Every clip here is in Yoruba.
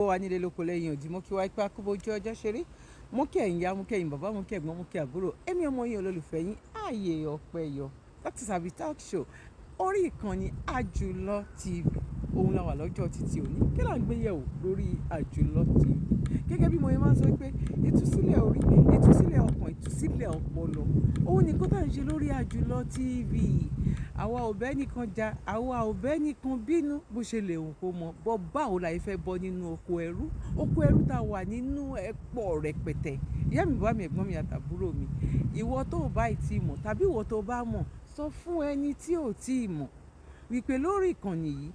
Wa nílé lóko lẹ́yìn òdì, mo kí wa pé akúbójú ọjọ́ ṣe rí. Mo kí ẹ̀yin ìyá, mo kí ẹ̀yin bàbá, mo kí ẹ̀gbọ́n, mo kí àbúrò. Èmi ọmọ yín, olólùfẹ́ yín, Ààyè Ọpẹ́ Yọ. Dr. Zabby Talk Show. Orí ìkànnì Àjùlọ TV. Òun la wà lọ́jọ́ títí òní. Kí là ń gbé yẹ̀wò lórí Àjùlọ TV? Gẹ́gẹ́ bí mo ṣe máa ń sọ pé ìtúsílẹ̀ orí, ìtúsílẹ̀ ọkàn, ìtúsílẹ̀ ọpọlọ. Òun ni nǹkan tí à ń ṣe lórí Àjùlọ TV. Àwa ò bẹ́ nìkan jà, àwa ò bẹ́ nìkan bínú, bó ṣe lè wù kó mọ̀. Bọ́ báwo la ṣe fẹ́ bọ́ nínú oko ẹrú? Oko ẹrú tá wà nínú ẹ pọ̀ rẹpẹtẹ. Ìyá mi, bàbá mi, ẹ̀gbọ́n mi àtàbúrò mi. Ìwọ tó bá ì tí mọ̀ tàbí ìwọ tó bá mọ̀, sọ fún ẹni tí ò tíì mọ̀ wípé lórí ìkànnì yìí,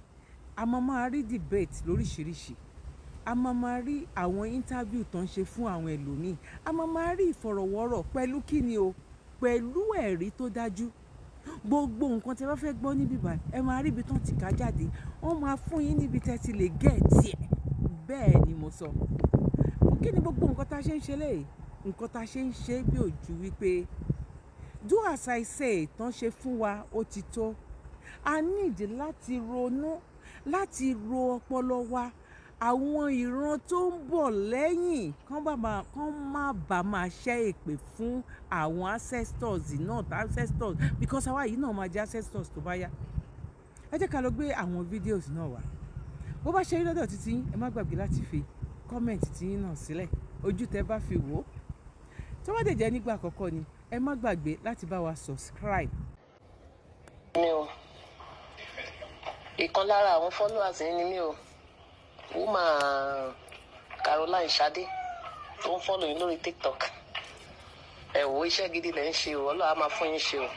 a máa máa rí debate lóríṣiríṣi. A máa máa rí àwọn interview tó ń ṣe fún àwọn ẹlòmíì. A máa máa rí ìfọ̀rọ̀wọ́rọ̀ pẹ̀lú kíni o, pẹ̀lú ẹ̀rí tó dájú. Gbogbo nǹkan tí ẹ bá fẹ́ gbọ́ níbí báyìí, ẹ máa rí ibi tí wọ́n ti ká jáde. Wọ́n máa fún yín níbi tí ẹ ti lè get ẹ̀. Bẹ́ẹ̀ ni mo sọ. Kí ni gbogbo nǹkan tí a ṣe ń ṣe léyìí? Nǹkan tí a ṣe ń ṣe bí ojú wípé do as I say tán ṣe fún wa, ó ti tó. A need láti ronú, láti ro ọpọlọ wa. Àwọn ìran tó ń bọ̀ lẹ́yìn kán má bá máa ṣẹ́ èpè fún àwọn ancestors náà, ancestors, because àwa yìí náà máa jẹ́ ancestors tó bá yá. Ẹ jẹ́ ká lọ gbé àwọn videos náà wá. Bó bá ṣe rí lọ́dọ̀ títí yín, ẹ má gbàgbé láti fi comment tí yín náà sílẹ̀. Ojú tẹ bá fi wò ó. Tó bá dẹ̀ jẹ́ nígbà àkọ́kọ́ ni, ẹ má gbàgbé láti bá wa subscribe. Mi o, ìkan lára àwọn followers yín ni mí o, woman Caroline Ṣadé tó ń follow yín lórí TikTok. Ẹ wò, iṣẹ́ gidi lẹ̀ ń ṣe o. Ọlọ́run á máa fún yín ṣe o.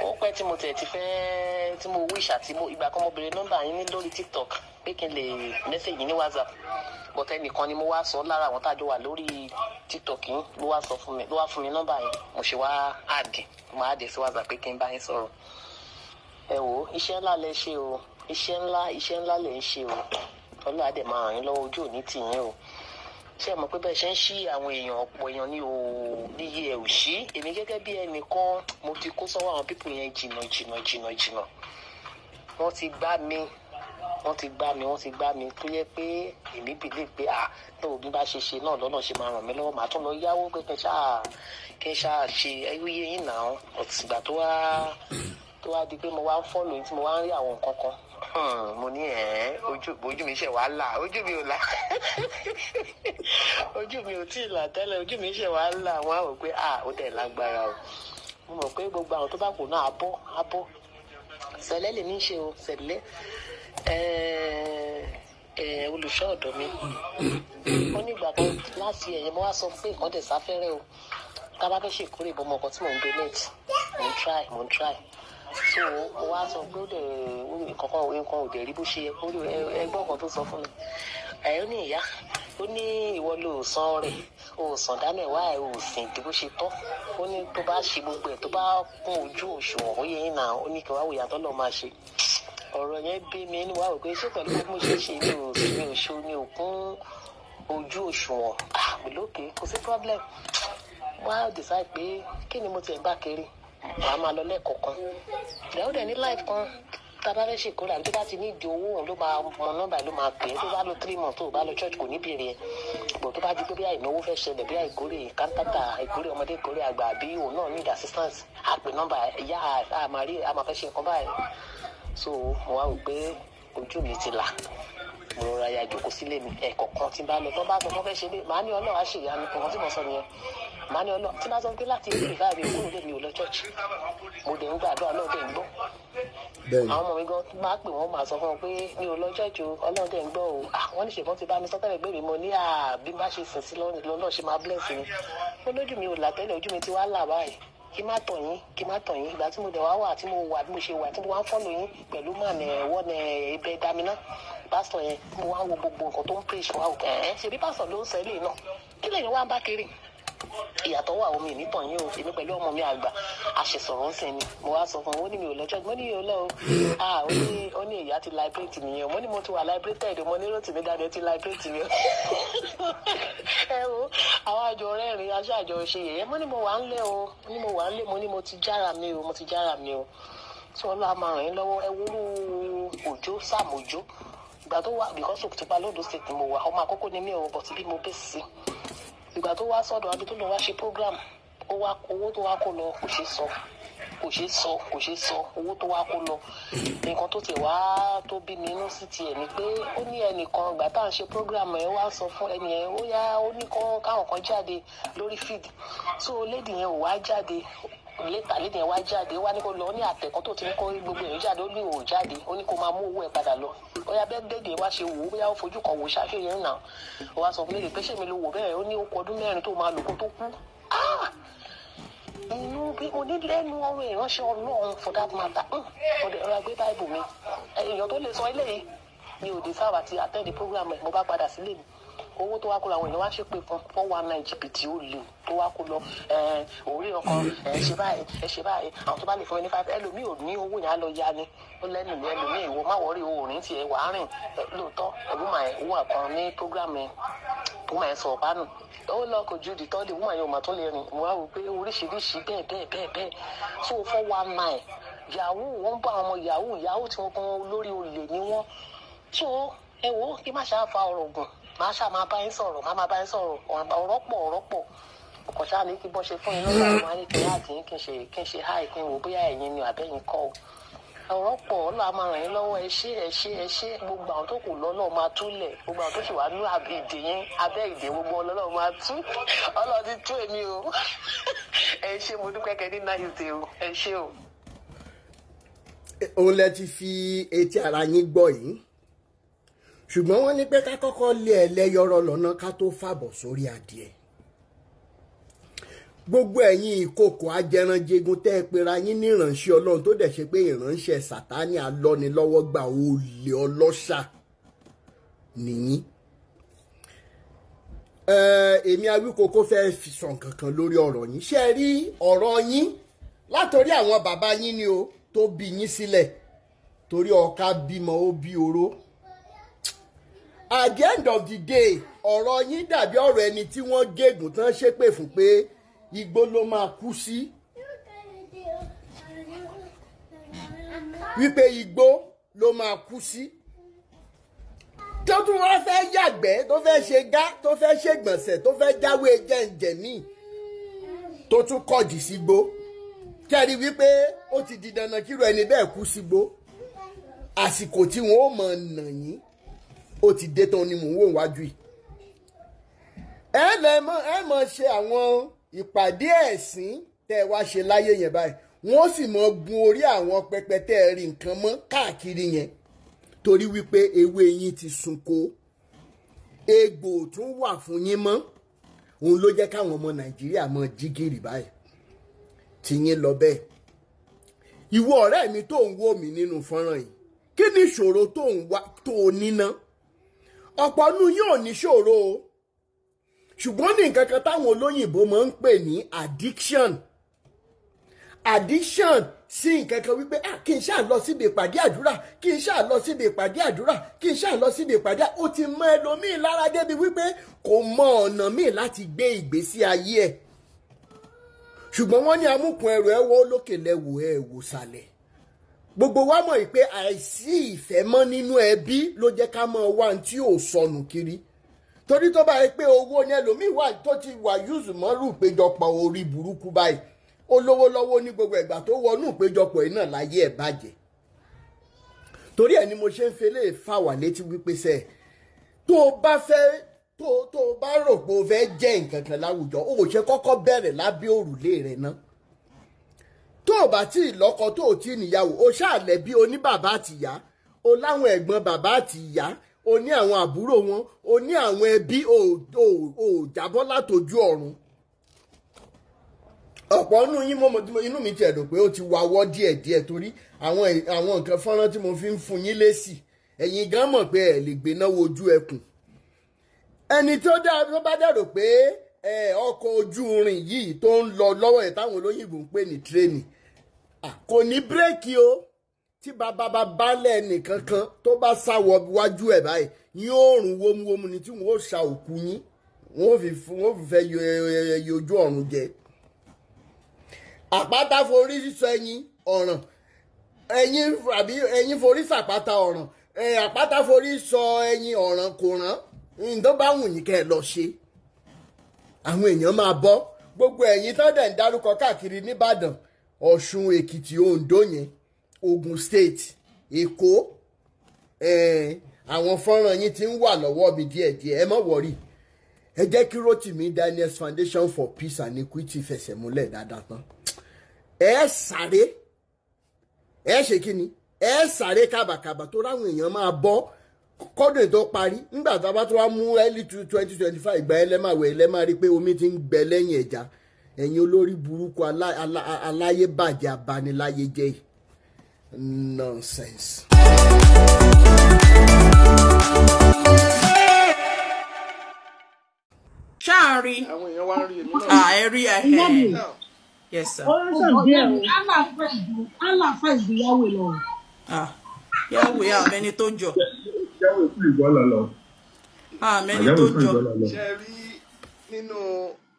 Ó pẹ́ tí mo tẹ̀ ti fẹ́ tí mo wish àti mo ìgbà kan mo béèrè nọ́mbà yín ní lórí TikTok pé kí n lè message ní WhatsApp, but ẹnìkan ni mo wá sọ lára àwọn tá a jọ wà lórí TikTok yín ló wá sọ fún mi, ló wá fún mi nọ́mbà yín. Mo ṣe wá add, mo add sí WhatsApp pé kí n bá yín sọ̀rọ̀. Ẹ wò ó, iṣẹ́ ńlá lẹ ṣe o. Iṣẹ́ ńlá, iṣẹ́ ńlá lẹ ń ṣe o. Ọlọ́run á dẹ̀ máa ràn yín lọ́wọ́, ojú òní tì yín o. Ṣé ẹ mọ̀ pé bẹ́ẹ̀ ṣe ń ṣí àwọn èèyàn, ọ̀pọ̀ èèyàn ní o níyì ẹ̀ ò ṣí. Èmi gẹ́gẹ́ bí ẹnìkan, mo ti kó sọ́wọ́ àwọn people yẹn jìnnà jìnnà jìnnà jìnnà. Wọ́n ti gbá mi, wọ́n ti gbá mi, wọ́n ti gbá mi, tó yẹ pé èmi believe pé à tó òbí bá ṣe ṣe náà lọ́nà ṣe máa ràn mí lọ́wọ́, màá tún lọ yáwó pé kí n ṣáà ṣe ẹyú yé yín náà. Ọ̀tìgbà tó wá di pé mo wá ń follow yín, tí mo wá ń rí àwọn nǹkan kan, mo ní ẹ̀ ojú mi ṣe wá là. Ojú mi ò là, ojú mi ò tíì là tẹ́lẹ̀, ojú mi ṣe wá là. Wọ́n á wò pé à ó dẹ̀ lágbára o. Mo mọ̀ pé gbogbo àwọn tó bá kù náà abọ́ abọ́ sẹ̀lẹ̀ lèmi ń ṣe o, sẹ̀lẹ̀ olùṣọ́ ọ̀dọ̀ mi. Ó ní ìgbà kan láti ẹ̀yìn, mo wá sọ pé nǹkan dẹ̀ sáfẹ́rẹ́ o. Tá a bá fẹ́ ṣèkórè ìbọn ọmọ kan tí mò ń donate, mò ń try, mò ń try. So mo wá sọ pé ó dẹ̀ nǹkan kan, nǹkan ò dẹ̀ rí bó ṣe yẹ kó rí. Ẹgbọ́n kan tó sọ fún mi ẹ̀, ó ní ìyá, ó ní ìwọ ló san rẹ̀, o sàn dámẹ̀wá ẹ̀, o sìn bí bó ṣe tọ́. Ó ní tó bá ṣe gbogbo ẹ̀, tó bá kún ojú òṣùwọ̀n, ó yẹ yín náà. Ó ní kí wàá wòyà tó lọ́ọ́ máa ṣe. Ọ̀rọ̀ yẹn bí mi ní wàá wò pé ṣé pẹ̀lú bí mo ṣe ṣe, mi ò ṣe, mi ò kún ojú òṣùwọ̀n. Ah, lókè, kò sí problem. Wọ́n á decide pé kí ni mo tiẹ̀ ń bá kiri, wàá máa lọ lẹ́ẹ̀kọ̀ọ̀kan. Ìyàwó dẹ̀ ní life kan tá a bá fẹ́ ṣèkórè, àbí tó bá ti ní ìdí owó, òun ló máa mọ nọ́mbà, ló máa pè é. Tó bá lọ 3 months tó bá lọ church, kò ní béèrè ẹ̀ bọ̀. Tó bá di pé bí ìnáwó fẹ́ ṣẹlẹ̀, bí ìkórè kántàtà, ìkórè ọmọdé, ìkórè àgbà, àbí òun náà need assistance, á pè nọ́mbà ìyá, a máa rí, a máa fẹ́ ṣe nǹkan báyìí. So mo wá wò pé ojú mi ti là, mo rọra ya jòkó sílé mi. Ẹ̀ẹ̀kọ̀kan tí n bá lọ, tó bá sọ fún fẹ́ ṣe bí, màá ní Ọlọ́run á ṣèyanu. Nǹkan tí mo sọ nìyẹn. Màá ní Ọlọ́run tí bá sọ pé láti April 5 kúrò lé mi, ò lọ church, mo dẹ̀ ń gbàdúrà, Ọlọ́run dẹ̀ ń gbọ́. Àwọn ọmọ mi gan máa pè, wọ́n máa sọ fún wọn pé mi ò lọ church o, Ọlọ́run dẹ̀ ń gbọ́ o. Wọ́n ní ṣèbọn ti bá mi sọ tẹ́lẹ̀ gbé mi. Mo ní bí n bá ṣe sìn sí lọ́nà ṣe máa bless mi. Mo lójú mi ò là tẹ́lẹ̀, ojú mi ti wá là báyìí. Kí má tọ̀ yín, kí má tọ̀ yín. Ìgbà tí mo dẹ̀ wá wà, tí mo wà bí mo ṣe wà, tí mo wá ń follow yín pẹ̀lú màmí ẹ̀wọ́ ní ẹ̀bẹ̀ damina, pásítọ̀ yẹn, mo wá ń wo gbogbo nǹkan tó ń preach wá, ẹ̀ ṣe bí pásítọ̀ ló ń sọ eléyìí náà, kí lèyìn wá ń bá kiri? Ìyàtọ̀ wà. Omi ìnítàn yín o. Èmi pẹ̀lú ọmọ mi àgbà àṣesọ̀rọ̀ ń sìn ni. Mo wá sọ fún un, ó ní mi ò lọ church. Mo ní yóò lọ o. Ah, ó ní ìyá ti liberate nìyẹn. Mo ní mo ti wà liberated. Mo ní Rótìmí dáadé ti liberate mi o. Ẹ wo àwọn àjọ rẹ́rìn, aṣọ àjọ ṣe yẹ̀yẹ́. Mo ní mo wà ń lé o, mo ní mo wà ń lé, mo ní mo ti jára mi o, mo ti jára mi o. Tí Ọlọ́run á máa ràn yín lọ́wọ́. Ẹ wúrú òjò sàmójó. Ìgbà Ìgbà tó wá, because Òkìtìpupa l'Ondo State ni mo wà, ọmọ Àkókò ni mí o, but bí mo bẹ́ sí. Ìgbà tó wá sọ́dọ̀ àbí tó lọ wá ṣe program, ó wá owó tó wá kó lọ, kò ṣeé sọ, kò ṣeé sọ, kò ṣeé sọ. Owó tó wá kó lọ, nǹkan tó tiẹ̀ wá tó bí mi inú sí tiẹ̀ ni pé ó ní ẹnìkan, ìgbà tá à ń ṣe program ẹ̀, wá sọ fún ẹnì yẹn, ó yá, ó ní kán káwọn kan jáde lórí feed. So lady yẹn ò wá jáde. Later, lady yẹn wá jáde, ó wá ní kó lọ, ó ní àtẹ̀kọ́ tó ti ní kó gbogbo èèyàn jáde, ó ní ò jáde, ó ní kó máa mú owó ẹ̀ padà lọ. Ó yá, bẹ́ẹ̀ lady yẹn wá ṣe wò ó, bóyá ó fojú kan wò ṣáṣẹ́ yẹn náà, ó wá sọ fún lady pé ṣé mi ló wò bẹ́ẹ̀? Ó ní ó kọ ọdún 4 tó máa lò kó tó kú. Ah, inú bí mo ní lẹ́nu ọ̀rọ̀ ìránṣẹ́ Ọlọ́run for that matter. Mo dẹ̀ rọra gbé báìbù mi. Èèyàn tó lè sọ eléyìí mi ò dé sábà ti attend the program ẹ̀. Mo bá padà sílé mi, owó tó wá kó lọ, àwọn èèyàn wá ṣépè fún 419, jìbìtì, ó lè tó wá kó lọ. Orí ọkàn ẹ ṣe báyìí, ẹ ṣe báyìí, àwọn tó bá lè fún mi ní five, ẹlòmíì ò ní owó yẹn, á lọ ya ni. Ó lẹ́nu mi, ẹlòmíì, ìwọ má worry, owó òrìn tiẹ̀ wàá rìn. Lóòótọ́, ẹ̀gbọ́n ẹ̀ wọ́n kan ní program ẹ̀, woman yẹn sọ ọ̀pá nù, ó lọ kò ju the third day, woman yẹn ò mà tún lè rìn. Mo wá wò pé oríṣiríṣi bẹ́ẹ̀ bẹ́ẹ̀ bẹ́ẹ̀ bẹ́ẹ̀. So 419, yahoo, wọ́n bá àwọn ọmọ yahoo yahoo tí wọ́n gan, olórí olè ni wọ́n. So ẹ wo, kí má ṣáà fa ọ̀rọ̀ gùn, má ṣáà máa bá yín sọ̀rọ̀, má máa bá yín sọ̀rọ̀. Ọ̀rọ̀ pọ̀, ọ̀rọ̀ pọ̀. Ọkọ̀ ṣáà ní kí bọ́ ṣe fún yín lọ́wọ́ àwọn á ní kí n láti kí n ṣe, kí n ṣe háì, kí n wò bóyá ẹ̀yin ni àbẹ́yìn kọ́ o. Ọ̀rọ̀ pọ̀. Ọlọ́run á máa ràn yín lọ́wọ́. Ẹ ṣé, ẹ ṣé, ẹ ṣé. Gbogbo àwọn tó kù lọ́nà máa túlẹ̀, gbogbo àwọn tó sì wà ní àbí ìdè yín, abẹ́ ìdè, gbogbo Ọlọ́run máa tú. Ọlọ́run ti tú èmi o. Ẹ ṣé, mo dúpẹ́. Kẹ́ ní náà o, ẹ ṣé o. Òun lẹ ti fi etí ara yín gbọ́ yìí, ṣùgbọ́n wọ́n ní pé ká kọ́kọ́ lé ẹlẹ́yọrọ lọ́nà ká tó fàbọ̀ sórí adìẹ. Gbogbo ẹ̀yin ìkòkò ajẹranjẹgun tẹ́ ẹ pera yín ní ìránṣẹ́ Ọlọ́run, tó dẹ̀ ṣe pé ìránṣẹ́ Sàtánì alọ́nilọ́wọ́gbà, olè, ọlọ́ṣà nìyí. Èmi Awíkókó fẹ́ fi sọ nǹkan kan lórí ọ̀rọ̀ yín. Ṣé ẹ rí ọ̀rọ̀ yín látòrí àwọn bàbá yín ni o tó bí yín sílẹ̀, torí ọ̀ka bímọ, ó bí oró. At the end of the day, ọ̀rọ̀ yín dàbí ọ̀rọ̀ ẹni tí wọ́n gégùn tán ṣépè fún pé igbó ló máa kú sí, wípé igbó ló máa kú sí, tó tún wá fẹ́ yàgbẹ́, tó fẹ́ ṣe gá, tó fẹ́ ṣègbọ̀nsẹ̀, tó fẹ́ jáwé jẹ̀ǹjẹ̀mí, tó tún kọ̀jì sígbó. Kẹ́rí wípé ó ti di dandan kíro ẹni bẹ́ẹ̀ kú sígbó. Àsìkò tí wọ́n ó mọ̀ nà yín, ó ti dé tán ni mò ń wò wájú yìí. Ẹ lẹ mọ, ẹ mọ ṣe àwọn ìpàdé ẹ̀sìn tẹ́ ẹ wá ṣe láyé yẹn báyìí, wọ́n sì mọ gun orí àwọn pẹpẹ tẹ́ ẹ rí nǹkan mọ́ káàkiri yẹn, torí wípé ewé yín ti sunko, egbò tún wà fún yín mọ́. Òun ló jẹ́ káwọn ọmọ Nàìjíríà mọ jígìrì báyìí tí yín lọ bẹ́ẹ̀. Ìwọ ọ̀rẹ́ mi tó ń wò mí nínú fọ́nrán yìí, kí ni ìṣòro tó ń wá tó o níná? Ọ̀pọ̀ nù yóò ní ṣòro o, ṣùgbọ́n ní nǹkan kan táwọn olóyìnbó máa ń pè ní addiction, addiction sí nǹkan kan, wípé ah, kí n ṣáà lọ síbi ìpàdé àdúrà, kí n ṣáà lọ síbi ìpàdé àdúrà, kí n ṣáà lọ síbi ìpàdé. Ó ti mọ ẹlòmíì lára débi wípé kò mọ ọ̀nà míì láti gbé ìgbésí ayé ẹ̀. Ṣùgbọ́n wọ́n ní amúkùn ẹrù ẹ wọ́ lókè lẹ́wọ̀ ẹ wò sàlẹ̀. Gbogbo wa mọ̀ pé àìsí ìfẹ́ mọ́ nínú ẹbí ló jẹ́ ká mọ̀ wá ní tí ò sọnù kiri, torí tó bá yẹ pé owó ni, ẹlòmíì wà tó ti wà yúùsù mọ́rù ìpéjọpọ̀ orí burúkú báyìí, ó lówó lọ́wọ́ ní gbogbo ìgbà tó wọnú ìpéjọpọ̀ yìí náà láyé ẹ̀ bàjẹ́. Torí ẹ̀ ni mo ṣe ń fẹlẹ́ fà wá létí wípé sẹ́ tó o bá fẹ́, tó o bá rò pé o fẹ́ jẹ́ nǹkan kan láwùjọ, o ò ṣe kọ́kọ́ bẹ̀rẹ̀ lábẹ́ òrùlé rẹ̀ ná. Tó o bá tí ì lọ́kọ, tó o tí ì níyàwó, o ṣáà lẹ́bí, o ní bàbá àtìyá, o láwọn ẹ̀gbọ́n bàbá àtìyá, o ní àwọn àbúrò wọn, o ní àwọn ẹbí, o ò jábọ́ látọjú ọ̀run. Ọ̀pọ̀ nínú yín, mo inú mi ti ẹ̀dùn pé ó ti wawọ́ díẹ̀díẹ̀, torí àwọn nǹkan fọ́nrán tí mo fi ń fún yín lésì, ẹ̀yin gan mọ̀ pé ẹ̀ lè gbéná wojú ẹkùn. Ẹni tó bá dẹ̀rò pé ọkọ̀ ojú irin yìí tó ń lọ lọ́wọ́ ẹ̀, táwọn olóyìnbó ń pè ní train, kò ní brake o. Tí bàbá bá balẹ̀ nìkan kan tó bá sáwọ wájú ẹ̀ báyìí, yóò rùn wómúwómú ni, tí wọ́n ó ṣa òkú yín, wọ́n ó fi fẹ́ yọ ẹyẹ ojú ọ̀run jẹ. Àpáta forí sọ ẹyin ọ̀ràn, ẹyin àbí ẹyin forí sàpáta ọ̀ràn. Àpáta forí sọ ẹyin, ọ̀ràn kò rán. Nǹkan bá wù yín kẹ́ ẹ lọ ṣe, àwọn èèyàn máa bọ́. Gbogbo ẹ̀yin tó dẹ̀ ń dárúkọ káàkiri nìbàdàn, Ọ̀ṣun, Èkìtì, Oǹdó yẹn, Ogun State, Èkó, àwọn fọ́nrán yín ti ń wà lọ́wọ́ mi díẹ̀díẹ̀. Ẹ má worry, ẹ jẹ́ kí Rotimi Daniels Foundation for Peace and Equity fẹsẹ̀ múlẹ̀ dáadáa tán, ẹ sáré, ẹ ṣe kí ni, ẹ sáré kábàkàbà tó ráwọn èèyàn máa bọ́ kọ́dún tó parí. Nígbà tá a bá tó wá mú early 2025, ìgbà ẹ lẹ́màwẹ̀ ẹ lẹ́mà rí i pé omi ti ń gbẹ lẹ́yìn ẹja. Ẹ̀yin olórí burúkú, aláyébàjẹ́, abaniláyé jẹ́ yìí, nonsense. Ṣáà ń rí. Àwọn èèyàn wá ń rí èmi náà. Ah, ẹ rí ẹ. Ìyá mi. Now, Yes sir. Ó ń sàn díẹ̀ o. Allah fẹ́ ìgbéyàwó lọ. Ah, Yahweh, àmẹni tó jọ. Yahweh fún ìgbọ́lọ̀ lọ. Àmẹni Yahweh tó fún jọ. ìgbọ́lọ̀ lọ. Ṣe rí nínú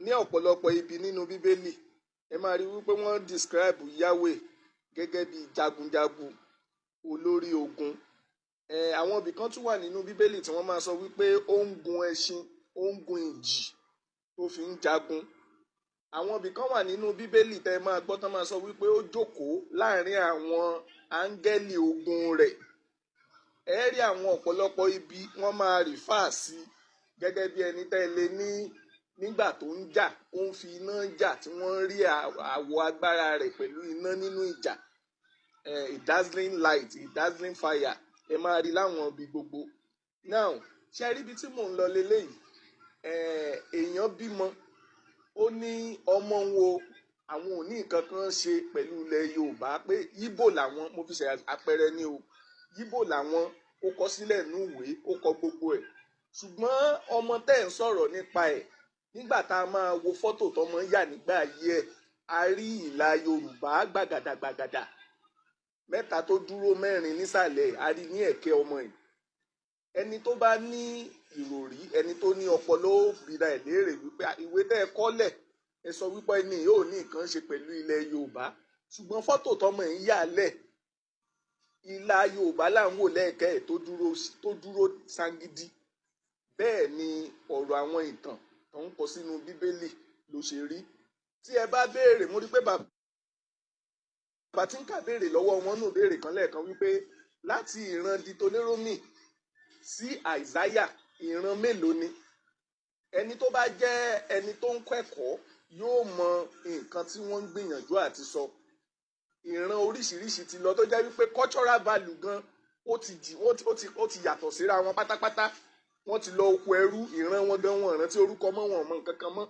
ní ọ̀pọ̀lọpọ̀ ibi nínú Bíbélì, ẹ máa rí wípé wọ́n describe Yahweh gẹ́gẹ́ bí jagunjagun, olórí ogun. Àwọn ibì kan tún wà nínú Bíbélì tí wọ́n máa sọ wípé ó ń gun ẹṣin, ó ń gun ìjì tó fi ń jagun. Àwọn ibì kan wà nínú Bíbélì tẹ́ ẹ máa gbọ́ tán máa sọ wípé ó jókòó láàrin àwọn áńgẹ́lì ogun rẹ̀. Ẹ rí àwọn ọ̀pọ̀lọpọ̀ ibi wọ́n máa refer sí gẹ́gẹ́ bí ẹni tẹ́ ẹ lè ní nígbà tó ń jà, ó ń fi iná jà, tí wọ́n ń rí àwọ̀ agbára rẹ̀ pẹ̀lú iná nínú ìjà, a dazzling light, a dazzling fire. Ẹ máa rí láwọn ibi gbogbo. Now, ṣe rí ibi tí mò ń lọ leléyìí? Èèyàn bímọ, ó ní ọmọ ń wo àwọn ò ní nǹkan kan ṣe pẹ̀lú ilẹ̀ Yorùbá, pé Yíbò làwọn. Mo fi ṣe àpẹẹrẹ ní o. Yíbò làwọn, ó kọ sílẹ̀ ní ìwé, ó kọ gbogbo ẹ̀. Ṣùgbọ́n ọmọ tẹ́ ẹ̀ ń sọ̀rọ̀ nípa ẹ̀, nígbà tá a máa wo fọ́tò tọmọ yà nígbà ayé ẹ̀, a rí ìlà Yorùbá gbàgàdàgbàgàdà mẹ́ta tó dúró, mẹ́rin nísàlẹ̀, a rí ní ẹ̀kẹ́ ọmọ yìí. Ẹni tó bá ní ìròrí, ẹni tó ní ọpọlọ, ó bira ẹ̀ léèrè wípé, "Ah, ìwé tẹ́ ẹ kọ́lẹ̀, ẹ sọ wípé ẹni yóò ní nǹkan ṣe pẹ̀lú ilẹ̀ Yorùbá, ṣùgbọ́n fọ́tò tọmọ ẹ̀ ń yà lẹ̀, ìlà Yorùbá là ń wò lẹ́ẹ̀kẹ́ ẹ̀ tó dúró sangidi." Bẹ́ẹ̀ ni ọ̀rọ̀ àwọn ìtàn tó ń kọ sínú Bíbélì ló ṣe rí. Tí ẹ bá béèrè, mo rí pé bàbá tí ń kà béèrè lọ́wọ́ wọn nù béèrè kan lẹ́ẹ̀kan wípé láti ìran Deuteronomy sí Isaiah, ìran mélòó ni? Ẹni tó bá jẹ́ ẹni tó ń kẹ́kọ̀ọ́ yóò mọ nǹkan tí wọ́n ń gbìyànjú àti sọ. Ìran oríṣiríṣi ti lọ, tó jẹ́ wípé cultural value gan ó ti jì, ó ti yàtọ̀ síra wọn pátápátá. Wọ́n ti lọ oko ẹrú, ìran wọn gan wọn rántí orúkọ mọ́, wọn ò mọ nǹkan kan mọ́.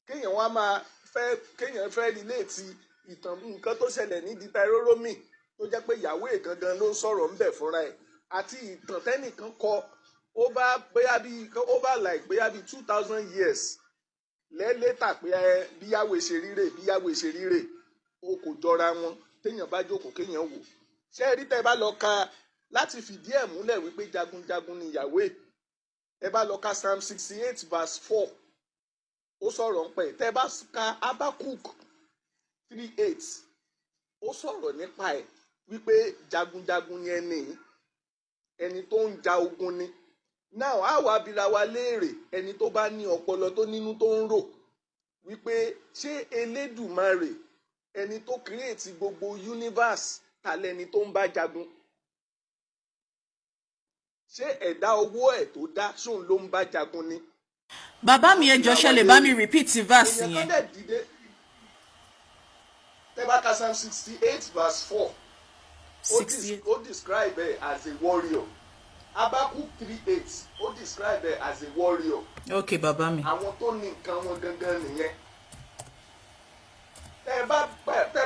Kéèyàn wá máa fẹ́, kéèyàn fẹ́ relate ìtàn nǹkan tó ṣẹlẹ̀ ní Deuteronomy, tó jẹ́ pé Yahweh gangan ló ń sọ̀rọ̀ ńbẹ̀ fúnra ẹ̀, àti ìtàn tẹ́nìkan kọ over bóyá bí over like bóyá bí 2,000 years lẹ́lẹ́tà, pé ẹ bí Yahweh ṣe ríre, bí Yahweh ṣe ríre, o kò jọra wọn. Téèyàn bá jókòó, kéèyàn wò, ṣé ẹ rí, tẹ́ ẹ bá lọ ka láti fìdí ẹ̀ múlẹ̀ wípé jagunjagun ni Yahweh, ẹ bá lọ ka Psalm 68 verse 4, ó sọ̀rọ̀ ń pẹ́. Tẹ́ ẹ bá ka Habakkuk 3:8, ó sọ̀rọ̀ nípa ẹ̀ wípé jagunjagun ni ẹni yìí, ẹni tó ń ja ogun ni. Now, á wàá bira wa léèrè, ẹni tó bá ní ọpọlọ, tó nínú, tó ń rò, wípé ṣé Elédùmarè, ẹni tó create gbogbo universe, ta lẹni tó ń bá jagun? Ṣé ẹ̀dá owó ẹ̀ tó dá, ṣóun ló ń bá jagun ni? Bàbá mi, ẹ jọ̀ọ́, ṣe lè bá mi repeat verse Èèyàn kan yẹn? dẹ̀ dìde. Tẹ́ bá ka Psalm 68 verse 4, ó 68. Ó describe ẹ as a warrior. Habakkuk 3:8, ó describe ẹ as a warrior. Ok, bàbá mi. Àwọn tó ní nǹkan wọn gangan nìyẹn. Tẹ́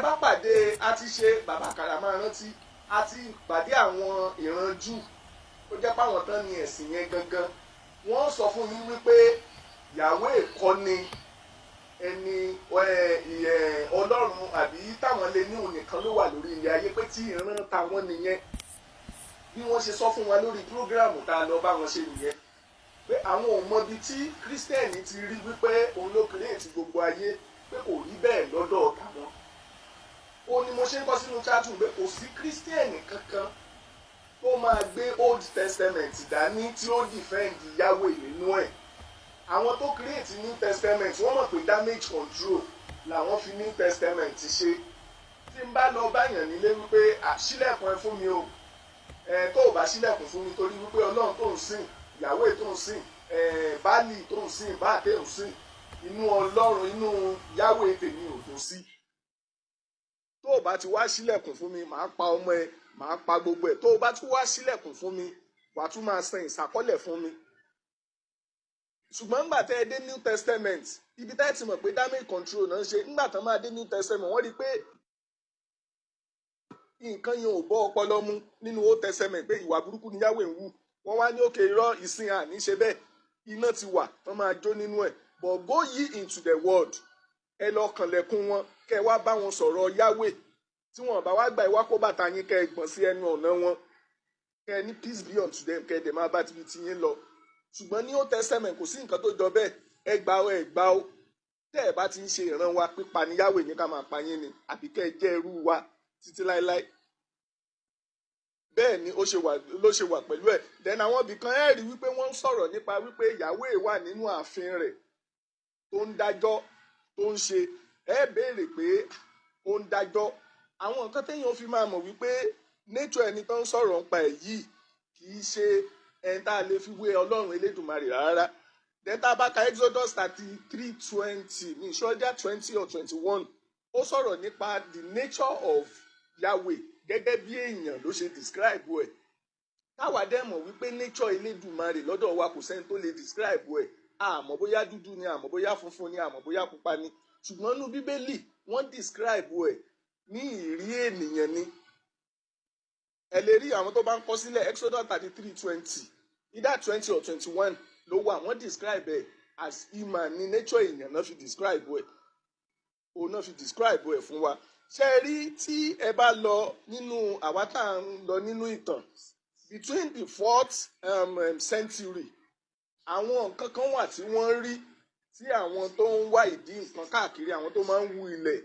bá pàdé, a ti ṣe bàbá kàrà máa rántí, a ti pàdé àwọn ìran Júù tó jẹ́ páwọn tán ní ẹ̀sìn yẹn gangan, wọ́n sọ fún yín wípé Yahweh kọ́ ni ẹni Ọlọ́run àbí táwọn lè ní òun nìkan ló wà lórí ilẹ̀ ayé, pé tí ìran táwọn nìyẹn. Bí wọ́n ṣe sọ fún wa lórí program tá a lọ bá wọn ṣe nìyẹn, pé àwọn ò mọbi tí Kírísítẹ́nì ti rí wípé òun ló create gbogbo ayé, pé kò rí bẹ́ẹ̀ lọ́dọ̀ tàwọn. Ó ní mo ṣe ń kọ́ sínú chatroom pé kò sí Kírísítẹ́nì kankan. Tó máa gbé Old Testament dání tí ó defend Yahweh nínú ẹ̀. Àwọn tó create New Testament, wọ́n mọ̀ pé damage control làwọn fi New Testament ṣe. Tí n bá lọ báyàn nílé wípé, "Ṣílẹ̀kùn ẹ fún mi o, ẹ tó o bá ṣílẹ̀kùn fún mi, torí wípé Ọlọ́run tó ń sìn, Yahweh tó ń sìn, ẹ Báàlì tó ń sìn, Báàtẹ́ ń sìn, inú Ọlọ́run, inú Yahweh tèmi ò dùn sí, tó o bá ti wá ṣílẹ̀kùn fún mi, màá pa ọmọ ẹ, màá pa gbogbo ẹ. Tó o bá tún wá ṣílẹ̀kùn fún mi, wàá tún máa san ìsákọ́lẹ̀ fún mi." Ṣùgbọ́n ńgbà tẹ́ ẹ dé New Testament, ibi tẹ́ ẹ ti mọ̀ pé damage control náà ń ṣe, ńgbà tán máa dé New Testament, wọ́n rí i pé nǹkan yẹn ò bọ́ ọpọlọ mu nínú Old Testament, pé ìwà burúkú ni Yahweh ń wù. Wọ́n wá ní òkè irọ́ ìsìn àní ṣe bẹ́ẹ̀, iná ti wà tán máa jó nínú ẹ̀. But go ye into the world, ẹ lọ kànlẹ̀kùn wọn, kẹ́ ẹ wá bá wọn sọ̀rọ̀ Yahweh. Tí wọn bá wá gbà, ẹ wá kó bàtà yín, kẹ́ ẹ gbọ̀n sí ẹnu ọ̀nà wọn, kẹ́ ẹ ní, "Peace be unto them," kẹ́ ẹ dẹ̀ máa bá tibi ti yín lọ. Ṣùgbọ́n ní Old Testament, kò sí nǹkan tó jọ bẹ́ẹ̀. Ẹ gbà ó, ẹ gbà ó, tẹ́ ẹ bá ti ń ṣe ìran wa, pípa ní Yahweh ní ká máa pa yín ni, àbí kẹ́ ẹ jẹ́ ẹrú wa títí láéláé. Bẹ́ẹ̀ ni ó ṣe wà, ló ṣe wà pẹ̀lú ẹ̀. Then àwọn ibì kan, ẹ̀ rí wípé wọ́n ń sọ̀rọ̀ nípa wípé Yahweh wà nínú ààfin rẹ̀ tó ń dájọ́, tó ń ṣe. Ẹ béèrè pé ó ń dájọ́. Àwọn nǹkan téèyàn fi máa mọ̀ wípé nature ẹni tó ń sọ̀rọ̀ nípa ẹ̀ yìí kì í ṣe ẹni tá a lè fi wé Ọlọ́run Elédùmarè rárá. Then tá a bá ka Exodus 33:20 ní ìṣọ́jà 20 or 21, ó sọ̀rọ̀ nípa the nature of Yahweh gẹ́gẹ́ bí èèyàn ló ṣe describe ẹ̀. Táwa dẹ̀ mọ̀ wípé nature Elédùmarè lọ́dọ̀ wa, kò sẹ́ni tó lè describe ẹ̀. Àmọ́ bóyá dúdú ni, àmọ́ bóyá funfun ni, àmọ́ bóyá pupa ni. Ṣùgbọ́n nínú Bíbélì, wọ́n describe ẹ̀ ní ìrí ènìyàn ni. Ẹ lè rí àwọn tó bá ń kọ sílẹ̀, Exodus 33:20, either 20 or 21 ló wà. Wọ́n describe ẹ̀ as human ní nature èèyàn náà fi describe ẹ̀, òun náà fi describe ẹ̀ fún wa. Ṣé ẹ rí, tí ẹ bá lọ nínú àwa tá à ń lọ nínú ìtàn, between the fourth century, àwọn nǹkan kan wà tí wọ́n rí, tí àwọn tó ń wá ìdí nǹkan káàkiri, àwọn tó máa ń wú ilẹ̀,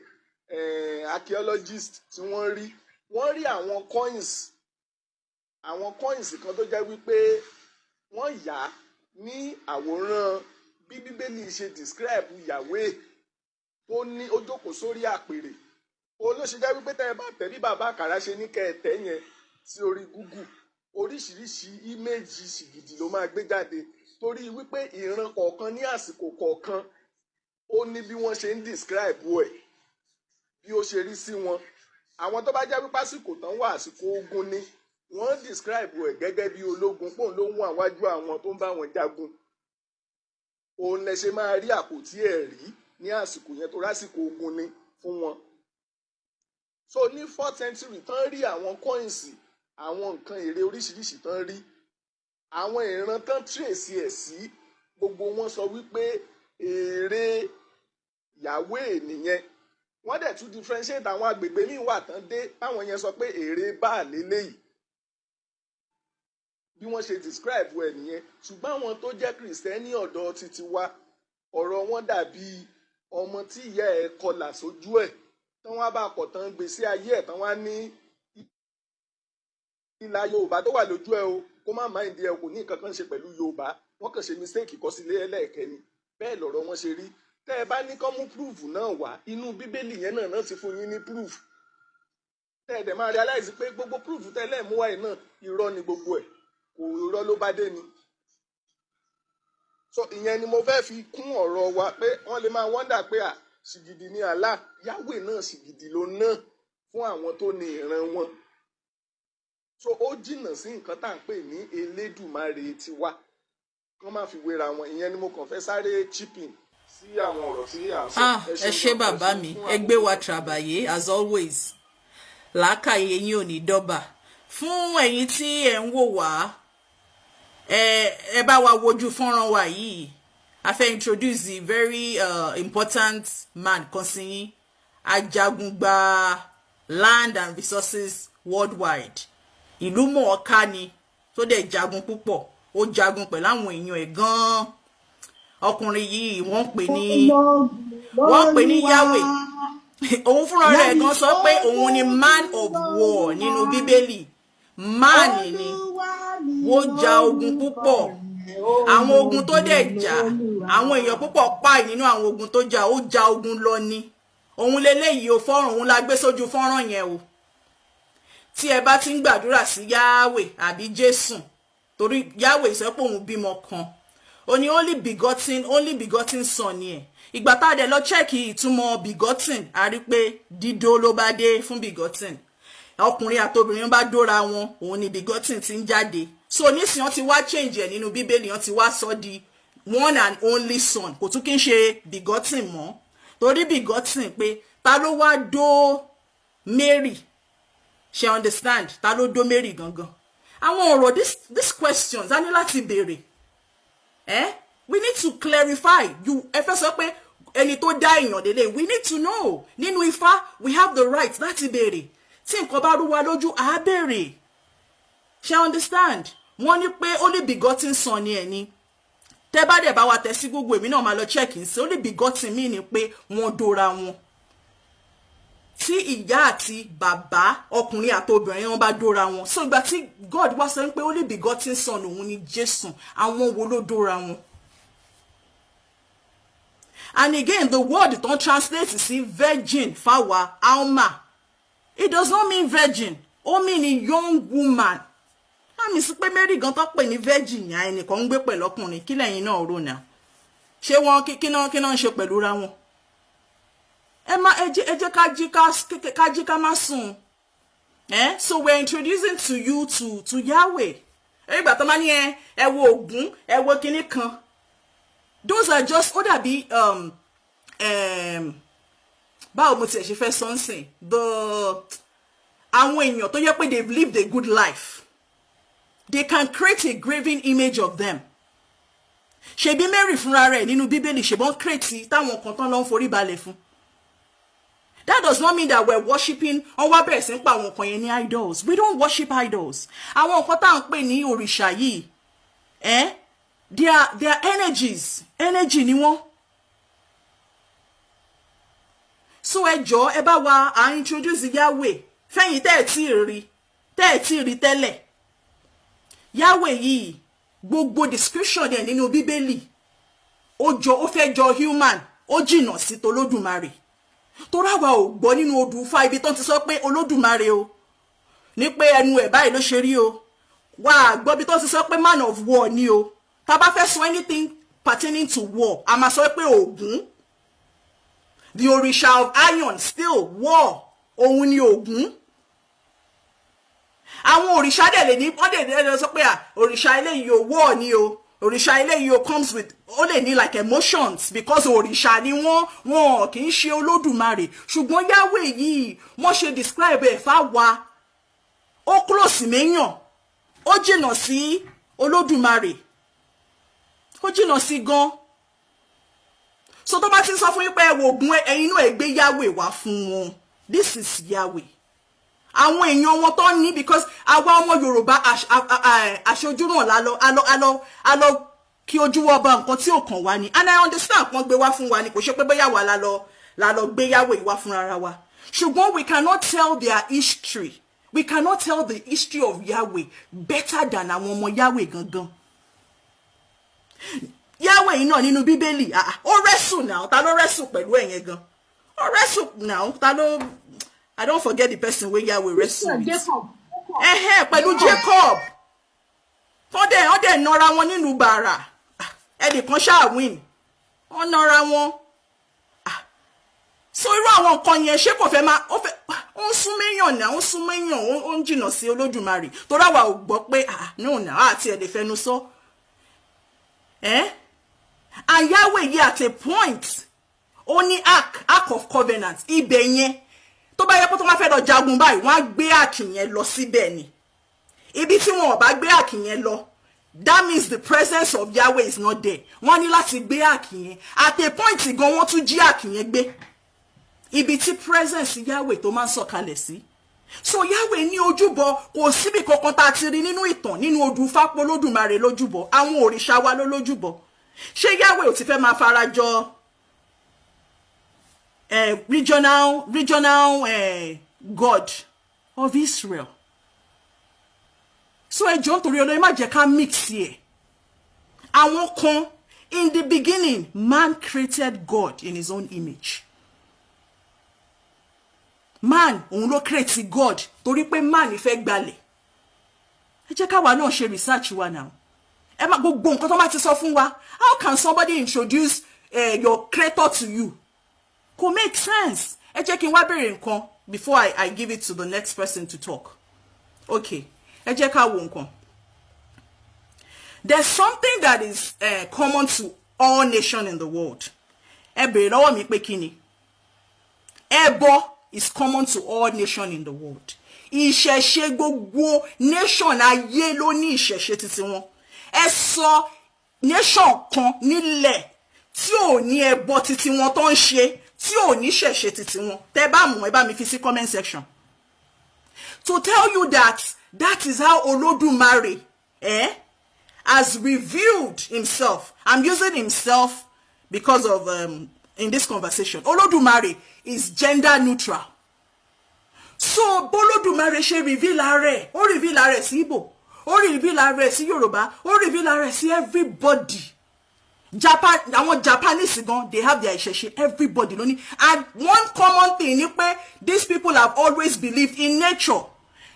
archaeologist, tí wọ́n rí. Wọ́n rí àwọn coins kan tó jẹ́ wípé wọ́n yà á ní àwòrán bí Bíbélì ṣe describe Yahweh tó ní ó jókòó sórí àpèrè. Òun ló ṣe jẹ́ wípé tẹ́ ẹ bá tẹ̀ bí bàbá àkàrà ṣe ní kẹ́ ẹ tẹ̀ yẹn sí orí Google, oríṣiríṣi image ṣìgìdì ló máa gbé jáde, torí wípé ìran kọ̀ọ̀kan ní àsìkò kọ̀ọ̀kan, ó ní bí wọ́n ṣe ń describe ẹ̀, bí ó ṣe rí sí wọn. Àwọn tó bá jẹ́ wípé àsìkò tán wà, àsìkò ogun ni, wọ́n describe ẹ̀ gẹ́gẹ́ bí ológun, pòun ló ń wà wájú àwọn tó ń bá wọn jagun. Òun lẹ ṣe máa rí àpótí ẹ̀rí ní àsìkò yẹn, tó rásìkò ogun ni fún wọn. So ní fourth century tán rí àwọn coins, àwọn nǹkan èrè oríṣiríṣi tán rí, àwọn ìran tán trace ẹ̀ sí, gbogbo wọn sọ wípé èrè Yahweh nìyẹn. Wọ́n dẹ̀ tún differentiate. Àwọn agbègbè míì wà tán dé, táwọn yẹn sọ pé èrè Báà lélẹ́yìí. Bí wọ́n ṣe describe ẹ̀ nìyẹn. Ṣùgbọ́n àwọn tó jẹ́ Kìrìsìtẹ́nì ọ̀dọ́ títí wa, ọ̀rọ̀ wọn dàbí ọmọ tí ìyá ẹ̀ kọlà sójú ẹ̀, tán wá bá kọ̀ tán gbèsè ayé ẹ̀, tán wá ní ìlà Yorùbá tó wà lójú ẹ o, kó má mind ẹ, kò ní nǹkan kan ṣe pẹ̀lú Yorùbá, wọ́n kàn ṣe mistake kọ sílé ẹlẹ́ẹ̀kẹ́ni. Bẹ́ẹ̀ lọ̀rọ̀ wọn ṣe rí. Tẹ́ ẹ bá ní kán mú proof náà wá, inú Bíbélì yẹn náà náà ti fún yín ní proof. Tẹ́ ẹ dẹ̀ máa realize pé gbogbo proof tẹ́ lẹ́ẹ̀mú wáyé náà, irọ́ ni gbogbo ẹ̀, kò irọ́ ló bá dé ni. So ìyẹn ni mo fẹ́ fi kún ọ̀rọ̀ wa, pé wọ́n lè máa wonder pé à ṣìgìdì ni Allah. Yahweh náà, ṣìgìdì ló náà fún àwọn tó ní ìran wọn. So ó jìnnà sí nǹkan tá à ń pè ní Elédùmarè tiwa, kán má fi wéra wọn. Ìyẹn ni mo kàn fẹ́ sáré chip in sí àwọn ọ̀rọ̀ tí à ń sọ. Ah, ẹ ṣé bàbá mi, ẹ gbé wa tàbàyè as always. Làákàyè yín ò ní dọ́bà. Fún ẹ̀yin tí ẹ̀ ń wò wá, ẹ bá wa wojú fọ́nrán wa yìí. A fẹ́ introduce the very important man kan sí yín, ajagungba land and resources worldwide, ìlú mọ̀ọ́ká ni, tó dẹ̀ jagun púpọ̀. Ó jagun pẹ̀lú àwọn èèyàn ẹ̀ gan-an. Ọkùnrin yìí, wọ́n pè ní Yahweh. Òun fúnra rẹ̀ gan sọ pé òun ni man of war nínú Bíbélì. Man ni. Ó ja ogun púpọ̀. Àwọn ogun tó dẹ̀ jà, àwọn èèyàn púpọ̀ pàì nínú àwọn ogun tó jà. Ó ja ogun lọ ni. Òun leléyìí o, fọ́nrán òun la gbé sójú fọ́nrán yẹn o. Tí ẹ bá ti ń gbàdúrà sí Yahweh àbí Jésù, torí Yahweh sọ pé òun bímọ kan, ó ní only begotten son ni ẹ̀. Ìgbà tá a dẹ̀ lọ check ìtumọ̀ begotten, a rí pé dídó ló bá dé fún begotten. Ọkùnrin àtobìnrin bá dóra wọn, òun ni begotten ti ń jáde. So nísìnyí, wọ́n ti wá change ẹ̀ nínú Bíbélì, wọ́n ti wá sọ di one and only son. Kò tún kí ń ṣe begotten mọ́, torí begotten pé ta ló wá dó Mary? Ṣe understand? Ta ló dó Mary gangan? Àwọn ọ̀rọ̀, this questions a ní láti béèrè. We need to clarify. You ẹ fẹ́ sọ pé ẹni tó dá èèyàn délé, we need to know. Nínú Ifá, we have the right láti béèrè. Tí nǹkan bá rú wa lójú, à á béèrè. Ṣe understand? Wọ́n ní pé only begotten son ni ẹ̀ ni. Tẹ́ bá dẹ̀ bá wa tẹ̀ sí Google, èmi náà máa lọ check ń sí. Only begotten mi ni pé wọ́n dóra wọn, tí ìyá àti bàbá, ọkùnrin àti obìnrin, wọn bá dóra wọn. So ìgbà tí God wá sọ pé only begotten son òun ni Jésù, àwọn wo ló dóra wọn? And again, the word tó ń translate sí virgin fáwa, alma, it does not mean virgin. Ó mean a young woman. Àmì sí pé Mary gan tó pè ní virgin yẹn, ẹnìkan ń gbé pẹ̀lú ọkùnrin. Kí lẹ́yìn náà rò náà? Ṣé wọ́n kí náà ń ṣe pẹ̀lú ra wọn? Ẹ má ẹ jẹ́ ká jí ká má sùn. So we're introducing to you to Yahweh. Ìgbà tó máa ní ẹ wo Ògún, ẹ wo kinní kan, those are just, ó dàbí báwo mo tiẹ̀ ṣe fẹ́ sọ́nsìn, the àwọn èèyàn tó yẹ pé they've lived a good life, they can create a graven image of them. Ṣebí Mary fúnra rẹ̀ nínú Bíbélì, ṣebọ́n create táwọn kan tán ló ń forí balẹ̀ fún. That does not mean that we're worshiping. Wọ́n wá bẹ̀rẹ̀ sí ń pa àwọn nǹkan yẹn ní idols. We don't worship idols. Àwọn nǹkan tá à ń pè ní òrìṣà yìí, they are energies. Energy ni wọ́n. So ẹ jọ̀ọ́, ẹ bá wa à introduce Yahweh fẹ́yìn tẹ́ ẹ̀ tí ì rí tẹ́lẹ̀. Yahweh yìí, gbogbo description ẹ̀ nínú Bíbélì, ó jọ, ó fẹ́ jọ human, ó jìnnà sí tolódùmarè, torí àwa ò gbọ́ nínú odù Ifá ibi tó ti sọ pé Olódùmarè o, ní pé ẹnu ẹ̀ báyìí ló ṣe rí o. Wà á gbọ́ bí tó ti sọ pé man of war ni o. Tá bá fẹ́ sọ anything pertaining to war, a máa sọ pé Ògún, the òrìṣà of iron, steel, war, òun ni Ògún. Àwọn òrìṣà dẹ̀ lè ní, wọ́n dẹ̀ lè sọ pé à òrìṣà eléyìí o, war ni o. Òrìṣà eléyìí o comes with, ó lè ní like emotions, because òrìṣà ni wọ́n, wọn kì í ṣe Olódùmarè. Ṣùgbọ́n Yahweh yìí, wọ́n ṣe describe ẹ̀ fáwa, ó close méyàn, ó jìnnà sí Olódùmarè, ó jìnnà sí gan. So tó bá ti ń sọ fún yín pé ẹ wo Ògún, ẹ̀yin náà, ẹ gbé Yahweh wá fún wọn. This is Yahweh, àwọn èèyàn wọn tó ní, because àwa ọmọ Yorùbá, aṣojú náà lálọ alọ alọ alọ kí ojú wọ bá nǹkan tí ò kàn wá ni. And I understand, wọ́n gbé wá fún wa ni. Kò ṣe pé bóyá wà lálọ gbé Yahweh wá fún ara wa, ṣùgbọ́n we cannot tell their history, we cannot tell the history of Yahweh better than àwọn ọmọ Yahweh gangan. Yahweh yìí náà nínú Bíbélì, ó wrestle náà. Ta ló wrestle pẹ̀lú ẹ̀yẹn gan? Ó wrestle náà. Ta ló, I don't forget the person wey Yahweh wrestle with. Jacob. Ẹhẹ́, pẹ̀lú Jacob. Wọ́n dẹ̀ nọra wọn nínú bàrà. Ẹnìkan ṣáà win, wọ́n nọra wọn. So irú àwọn nǹkan yẹn, ṣé kò fẹ́ máa, ó fẹ́, ó ń sún méyàn náà, ó ń sún méyàn, ó ń jìnnà sí Olódùmarè, torí àwa ò gbọ́ pé, ah no, náà àti ẹ̀ lè fẹnu sọ ẹ́. And Yahweh yìí, at a point, ó ní ark of covenant. Ibẹ̀ yẹn, tó bá yẹ pé tó máa fẹ́ lọ jagun báyìí, wọ́n á gbé ark yẹn lọ síbẹ̀ ni. Ibi tí wọn ò bá gbé ark yẹn lọ, that means the presence of Yahweh is not there. Wọ́n ní láti gbé ark yẹn. At a point gan, wọ́n tún jí ark yẹn gbé, ibi tí presence Yahweh tó máa ń sọ̀kalẹ̀ sí. So Yahweh ní ojúbọ. Kò síbi kankan tá a ti rí nínú ìtàn, nínú odù fápó Lódùmarè lójúbọ. Àwọn òrìṣà wa ló lójúbọ. Ṣé Yahweh ò ti fẹ́ máa farajọ regional god of Israel? So ẹ jọ̀ọ́, nítorí Ọlọ́run, ẹ má jẹ́ ká mix ẹ̀. Àwọn kan, in the beginning, man created God in his own image. Man òun ló create God torí pé man fẹ́ gbalẹ̀. Ẹ jẹ́ káwa náà ṣe research wa now. Ẹ má gbogbo nǹkan tó bá ti sọ fún wa. How can somebody introduce your creator to you? Kò make sense. Ẹ jẹ́ kí n wá béèrè nǹkan before I give it to the next person to talk. Okay, ẹ jẹ́ ká wo nǹkan. There's something that is common to all nations in the world. Ẹ béèrè lọ́wọ́ mi pé kí ni? Ẹbọ is common to all nations in the world. Ìṣẹ̀ṣe, gbogbo nation ayé ló ní ìṣẹ̀ṣe tiwọn. Ẹ sọ nation kan nílẹ̀ tí ò ní ẹbọ tiwọn tó ń ṣe, tí ò ní ṣẹ̀ṣe tiwọn. Tẹ́ bá mọ̀, ẹ bá mi fi sí comment section. To tell you that that is how Olódùmarè has revealed himself. I'm using himself because of in this conversation. Olódùmarè is gender neutral. So bólódùmarè ṣe reveal ara ẹ̀, ó reveal ara ẹ̀ sí Igbo, ó reveal ara ẹ̀ sí Yorùbá, ó reveal ara ẹ̀ sí everybody. Japan, àwọn Japanese gan, they have their ìṣẹ̀ṣe. Everybody ló ní. And one common thing ni pé these people have always believed in nature.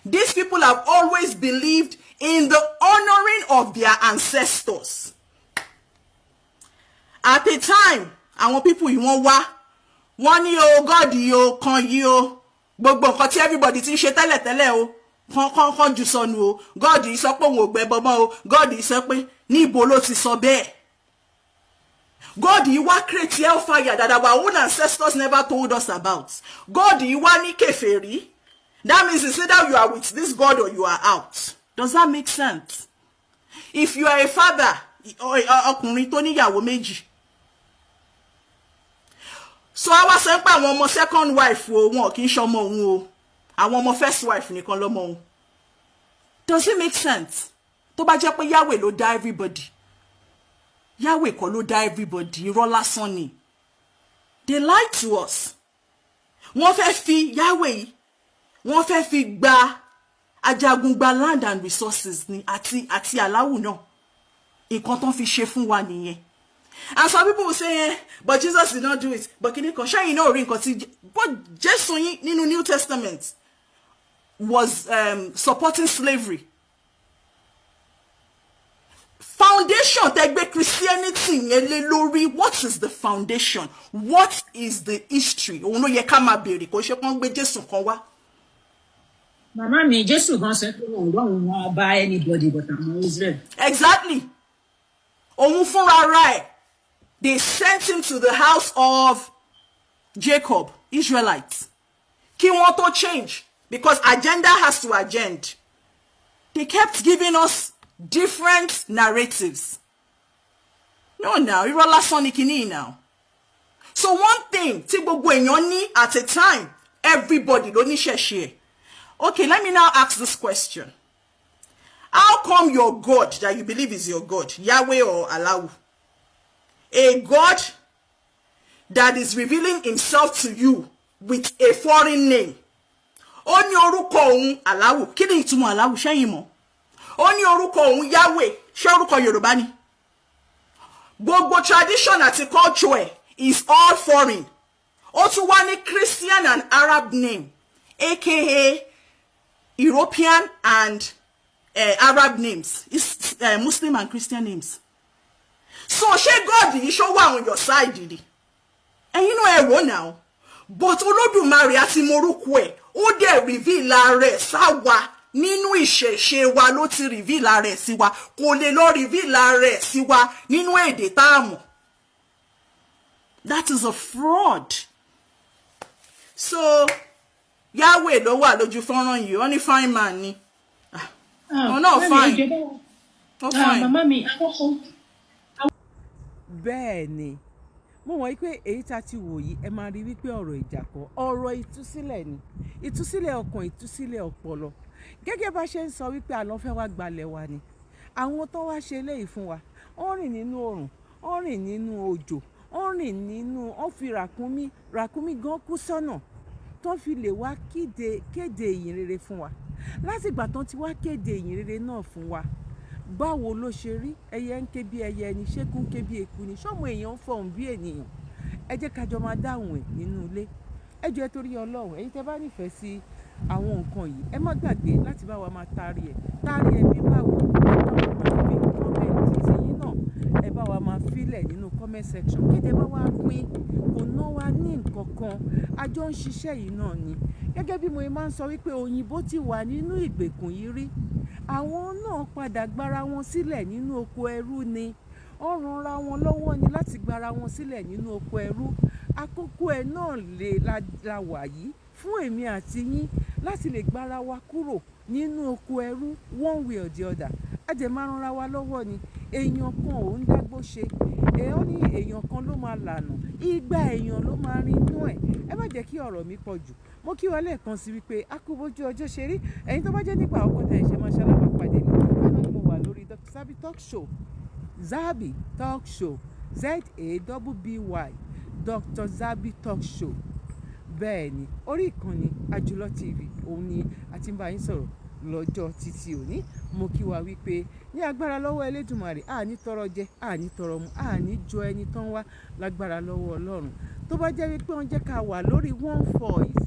These people have always believed in the honoring of their ancestors. At a time, àwọn people yìí, wọ́n wá, wọ́n ní o God yìí o kan yìí o, gbogbo nǹkan tí everybody ti ń ṣe tẹ́lẹ̀tẹ́lẹ̀ o, kán kán kán jù sọnù o. God yìí sọ pé òun ò gbẹbọ mọ́ o. God yìí sọ pé, níbo ló ti sọ bẹ́ẹ̀? God yìí wá create hellfire that our own ancestors never told us about. God yìí wá ní kèfèrí. That means it's either you are with this God or you are out. Does that make sense? If you are a father, ọkùnrin tó níyàwó méjì, so a wá sọ pé àwọn ọmọ second wife o, wọn kì í ṣọmọ òun o, àwọn ọmọ first wife nìkan lọ́mọ òun. Does it make sense? Tó bá jẹ́ pé Yahweh ló dá everybody, Yahweh kọ́ ló dá everybody. Irọ́ lásán ni. They lied to us. Wọ́n fẹ́ fi Yahweh yìí, wọ́n fẹ́ fi gba ajagun gba land and resources ni, àti aláwù náà. Nǹkan tó ń fi ṣe fún wa nìyẹn. And some people will say, "But Jesus did not do it." But kìíní kan ṣẹ́yìn náà rí nǹkan tí, but Jésù yín nínú New Testament was supporting slavery. Foundation tẹ́ gbé Christianity yẹn lé lórí, what is the foundation? What is the history? Òun ló yẹ ká máa béèrè. Kò ṣe pọ́n gbé Jésù kan wá. Màmá mi, Jésù gan sọ pé òun lọ́run wọn bá anybody but àwọn Israel. Exactly. Òun fúnra ra ẹ̀, they sent him to the house of Jacob, Israelites, kí wọ́n tó change, because agenda has to agenda. They kept giving us different narratives. No now, irọ́ lásán ni kinní now. So one thing tí gbogbo èèyàn ní at a time, everybody ló ní ṣẹ̀ṣẹ̀ ẹ̀. Okay, let me now ask this question. How come your God that you believe is your God, Yahweh or Allahu, a God that is revealing himself to you with a foreign name? Ó ní orúkọ òun Allahu. Kí ni ìtumọ̀ Allahu? Ṣẹ́yìn mọ̀? Ó ní orúkọ òun Yahweh. Ṣé orúkọ Yorùbá ni? Gbogbo tradition àti culture ẹ̀ is all foreign. Ó tún wá ní Christian and Arab name, aka European and Arab names, it's Muslim and Christian names. So ṣé God yìí, ṣó wà on your side ni? Ẹ̀yin náà ẹ wò now. But Olódùmarè àti morúkọ ẹ̀, ó dẹ̀ reveal ara ẹ̀ sáwa nínú ìṣẹ̀ṣe wa. Ló ti reveal ara ẹ̀ sí wa. Kò lè lọ reveal ara ẹ̀ sí wa nínú èdè tá a mọ̀. That is a fraud. So Yahweh ló wà lójú fọ́nrán yìí. Wọ́n ní fine man ni. Òun náà fine, ó fine. Màmá mi, àkọ́kọ́. Bẹ́ẹ̀ ni, mo mọ̀ wípé èyí tá a ti wò yìí, ẹ máa rí wípé ọ̀rọ̀ ìjà kọ́, ọ̀rọ̀ ìtúsílẹ̀ ni, ìtúsílẹ̀ ọkàn, ìtúsílẹ̀ ọpọlọ. Gẹ́gẹ́ bá ṣe ń sọ wípé àlọ́ fẹ́ wá gbalẹ̀ wa ni àwọn tó wá ṣe eléyìí fún wa. Wọ́n rìn nínú oòrùn, wọ́n rìn nínú òjò, wọ́n rìn nínú, wọ́n fi ràkúnmí, ràkúnmí gan kú sọ́nà tó fi lè wá kéde ìyìn rere fún wa. Látìgbà tán ti wá kéde ìyìn rere náà fún wa, báwo ló ṣe rí? Ẹyẹ ń ké bí ẹyẹ ni, ṣékú ń ké bí eku ni, ṣọ́mọ èèyàn ń fọhùn bí ènìyàn? Ẹ jẹ́ ká jọ máa dáhùn ẹ̀ nínú ilé. Ẹ jọ̀ọ́, ẹ torí Ọlọ́run, ẹ̀yin tẹ́ bá nífẹ̀ẹ́ sí àwọn nǹkan yìí, ẹ má gbàgbé láti bá wa máa taari ẹ̀. Taari ẹ̀ bí báwo? Ẹ bá wa máa fi comment tiyín náà, ẹ bá wa máa fílẹ̀ nínú comment section. Kéde bá wa pín, kò ná wa ní nǹkan kan. A jọ ń ṣiṣẹ́ yìí náà ni. Gẹ́gẹ́ bí mo máa ń sọ wípé òyìnbó ti wà nínú ìgbèkùn yìí rí, àwọn náà padà gbára wọn sílẹ̀ nínú oko ẹrú ni. Wọ́n ranra wọn lọ́wọ́ ni láti gbára wọn sílẹ̀ nínú oko ẹrú. Àkókò ẹ̀ náà lè la wà yìí fún èmi àti yín láti lè gbára wa kúrò nínú oko ẹrú one way or the other. A jẹ̀ máa ranra wa lọ́wọ́ ni. Èèyàn kan ò ń dágbó ṣe. Èèyàn ní èèyàn kan ló máa lànà, igba èèyàn ló máa rin inú ẹ̀. Ẹ má jẹ́ kí ọ̀rọ̀ mi pọ̀ jù. Mo kí wa lẹ́ẹ̀kan sí wípé a kú bójú ọjọ́ ṣe rí. Ẹ̀yin tó bá jẹ́ nípa àkọ́kọ́ tẹ̀ ṣe máa ṣalábàápàdé mi, bẹ́ẹ̀ náà ni mo wà lórí Dr. Zabby Talk Show, Zabby Talk Show, Zabby, Dr. Zabby Talk Show. Bẹ́ẹ̀ ni, orí ìkànnì Àjùlọ TV òun ni a ti ń bá yín sọ̀rọ̀ lọ́jọ́ títí òní. Mo kí wa wípé ní agbára lọ́wọ́ Elédùmarè, a ní tọrọ jẹ, a ní tọrọ mu, a ní jọ ẹni tán wá lágbára lọ́wọ́ Ọlọ́run. Tó bá jẹ́ wípé wọ́n jẹ́ ká wà lórí one voice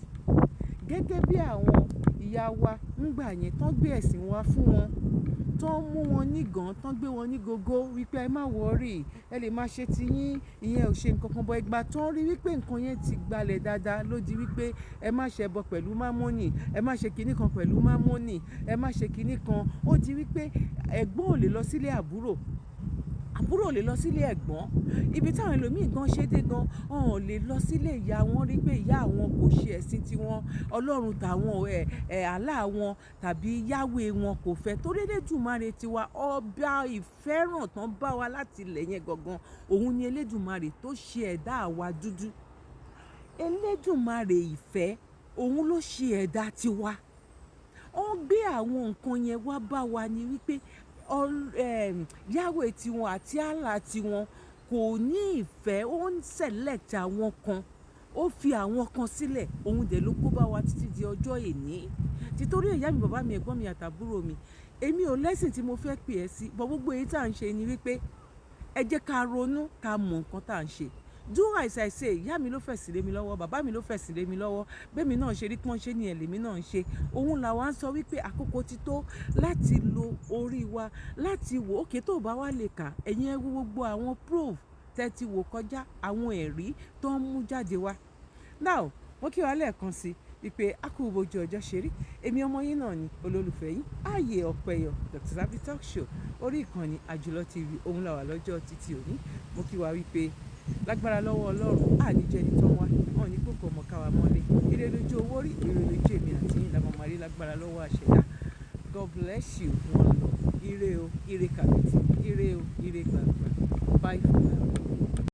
gẹ́gẹ́ bí àwọn ìyá wa ńgbà yẹn tán gbé ẹ̀sìn wa fún wọn, tán mú wọn ní gàn, tán gbé wọn ní gógó wípé ẹ má worry, ẹ lè má ṣe tiyín, ìyẹn ò ṣe nǹkan kan bọ̀. Ìgbà tán rí wípé nǹkan yẹn ti gbalẹ̀ dáadáa, ló di wípé ẹ má ṣe ẹbọ pẹ̀lú mámọ́nì, ẹ má ṣe kinní kan pẹ̀lú mámọ́nì, ẹ má ṣe kinní kan. Ó di wípé ẹ̀gbọ́n ò lè lọ sílé àbúrò, àbúrò ò lè lọ sílé ẹ̀gbọ́n. Ibi táwọn ẹlòmíì gan ṣe dé gan, wọn ò lè lọ sílé ìyá wọn, rí pé ìyá àwọn kò ṣe ẹ̀sìn tiwọn, Ọlọ́run tàwọn ẹ̀ ẹ̀ Allah wọn tàbí Yahweh wọn kò fẹ́. Torí Elédùmarè tiwa, ọba ìfẹ́ràn tán bá wa láti ilẹ̀ yẹn gangan, òun ni Elédùmarè tó ṣe ẹ̀dá àwa dúdú. Elédùmarè ìfẹ́, òun ló ṣe ẹ̀dá tiwa. Ó ń gbé àwọn nǹkan yẹn wá bá wa ní wípé Yahweh tiwọn àti Allah tiwọn kò ní ìfẹ́. Ó ń select àwọn kan, ó fi àwọn kan sílẹ̀. Òun dẹ̀ ló kó bá wa títí di ọjọ́ èní. Títorí ìyá mi, bàbá mi, ẹ̀gbọ́n mi àtàbúrò mi, èmi ò lẹ́sìn tí mo fẹ́ pè ẹ́ sí bọ́. Gbogbo èyí tá à ń ṣe ni wípé ẹ jẹ́ ká ronú, ká mọ̀ nǹkan tá à ń ṣe. Do as I say. Ìyá mi ló fẹ̀sìn lé mi lọ́wọ́, bàbá mi ló fẹ̀sìn lé mi lọ́wọ́. Bẹ́ẹ̀ náà ṣe rí pọ́n ṣe ni ẹ̀ lèmi náà ń ṣe. Òun làwa ń sọ wípé àkókò ti tó láti lo orí wa láti wò. Òkè tó bá wà lè kà, ẹ̀yin ẹ wo gbogbo àwọn proof tẹ́ ti wò kọjá, àwọn ẹ̀rí tó ń mú jáde wá. Now, mo kí wa lẹ́ẹ̀kan sí wípé a kú bójú ọjọ́ ṣe rí. Èmi ọmọ yín náà ni, olólùfẹ́ yín, Ààyè Ọ̀pẹ̀yọ̀, Dr. Zabby Talk Show, orí ìkànnì Àjùlọ TV òun la wà lọ́jọ́ títí òní. Mo kí wa wípé lágbára lọ́wọ́ Ọlọ́run, àníjẹni tó ń wá wọn ní kókó ọmọ káwa mọ́lé. Ire lójú owó rí, ire lójú èmi àti yín làwọn máa rí lágbára lọ́wọ́ àṣẹdá. God bless you. One love. Ire o, ire kàbìtì, ire o, ire gbàgbà. Bye for